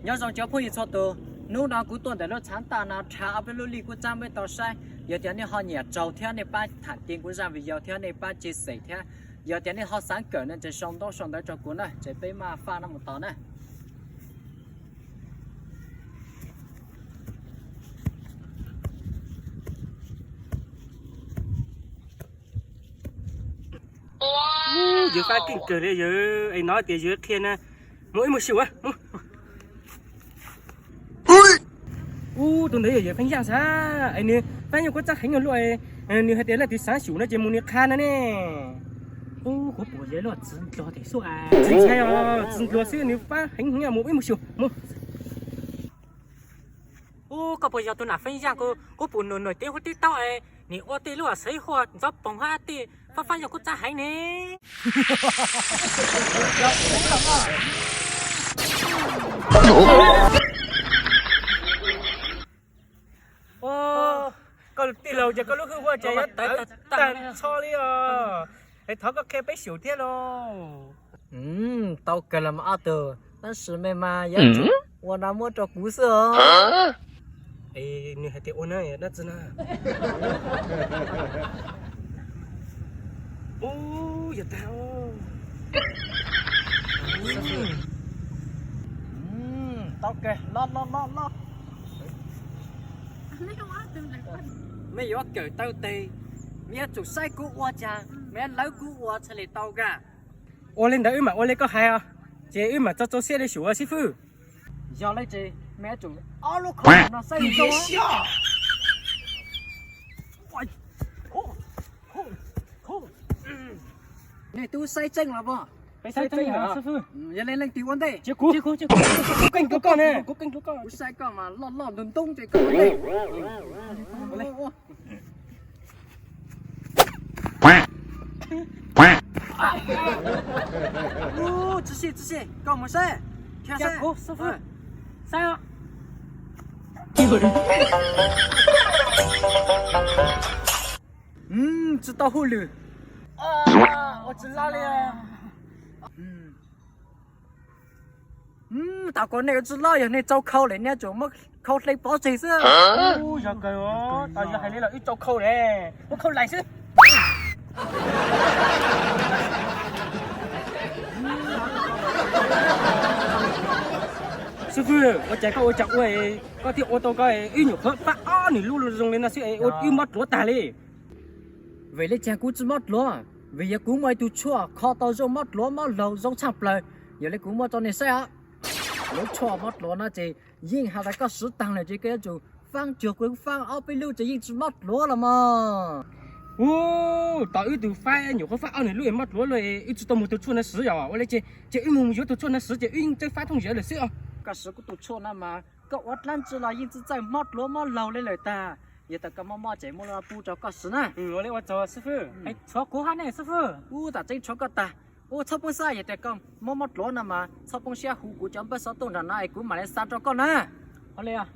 Nyob zoo cov phooj ywg txhua tus, hnub no kuv tuaj ntawm lub txhav ntaj no rha ob peb lub lij kuj txab peb tau saib. Yog tias nej ho nyiam raug thiab nej pab tham ti kuv zaj video thiab nej pab chia sẻ thiab, yog tias nej ho xav kawm no ces sau ntaub sau ntawv rau kuv na, ces peb maj faj no mus tau na. Yus fab keej kawg li yus, es no tias yus qhia na, mus ib mus xyum. Ub, tus ntawd yog yawm Feej Yaj xav, es nws fab nyuj kuab txab heev luaj, nws hais tias leej twg xav xyum no ces mus nws qha no ne. Ub, kuv pom yawg luaj txiv nplog tim xub, txiv ntxhais os, txiv nplog xwb nws fab heev heev, mus ib mus xyum mus. Ub, koj puas yog tus nam Feej Yaj, kuv pum nws nws tib hub tib taub, nws ua tej lub xav huaj ntxov poog hab tej fab fab nyuj kuab txab heev ne. Koj tij laug ces koj lub hwj huaj ces yuav tawv tag nrho li os. Es thov koj qhia peb xyum thiab lauj. Tau kawg los mas ob tug, tab sis mej mas yuav tsum ua no muab rau kuv xwb os. Es nws hais tias ua na dab tsi na? Ub, yog tag. Tau kawg, los los los los. Mej yuav kawm taw teg, mej yuav tsum saib kuv ua cas, mej yuav lawv kuv ua txhaj li tau kag. Ua li ntawd wb mam ua li koj hais os, ces wb mam tso tsau siab li xyum xib fwb. Yog li ces mej yuav tsum ob lub khoom no saib zoo. Nej twb saib tseeb los pom? Yog li leej twg ua ntej? Kuv keej dua koj ne, kuv keej dua koj. Kuv saib koj mas loj loj ntug ntub ces koj ua ntej. Tsis sib tsis sib, koj mus saib. Saib, saib. Tsis tau hauj lwm. Ua tsis loj li. Tam ko nej tsis loj, yog nej tsau khau lawm nej yuav tsum muab khau hle pov tseg xwb. Yog kawg, tau yog hais li los wb tsau khau ne, muab khau laim xwb. Xib fwb, ua cas koj ua cas ua, koj thiaj ua tau koj wb nyuam qhuav fab ob nws lub zoo li no xwb es ua wb mob dluav tag li. Vim li cas kuv tsis mob dluav? Vim yog kuv muaj ib tug tshuaj kho tau zaub mob dluav mob laug zoo tshaj plaws, yog li kuv muab rau nej saib os. Lub tshuaj mob dluav no ces yeej has tas koj siv tag lawm ces koj yuav tsum faab cuag kuv faab ob peb lub ces yeej tsis mob dluav los mog. Ub, tau wb tug fab nyuam qhuav fab ob nws lub es mob dluav luaj, wb tsis tau muag tug tshuaj no siv yom. Ua li ces, ces wb mus yuav tug tshuaj no siv ces wb yeej txawj fab thooj ywm lawm xwb os. Koj siv kuv tug tshuaj no mas koj ua dlaab tsi los yeej txawj txawj mob dluav mob laug li lawm tag. Yog tas koj mob mob ces muab pub rau koj siv na. Ua li ua tsaug xib fwb. Tshuav kuv hab ne xib fwb. Ub, tam tseeb tshuav koj tag. Ub, txhob poob siab, yog tias koj mob mob dluav no mas txhob poob siab, hu kuv cov npawb xov tooj nram no es kuv mam li xa rau koj na. Ua li os.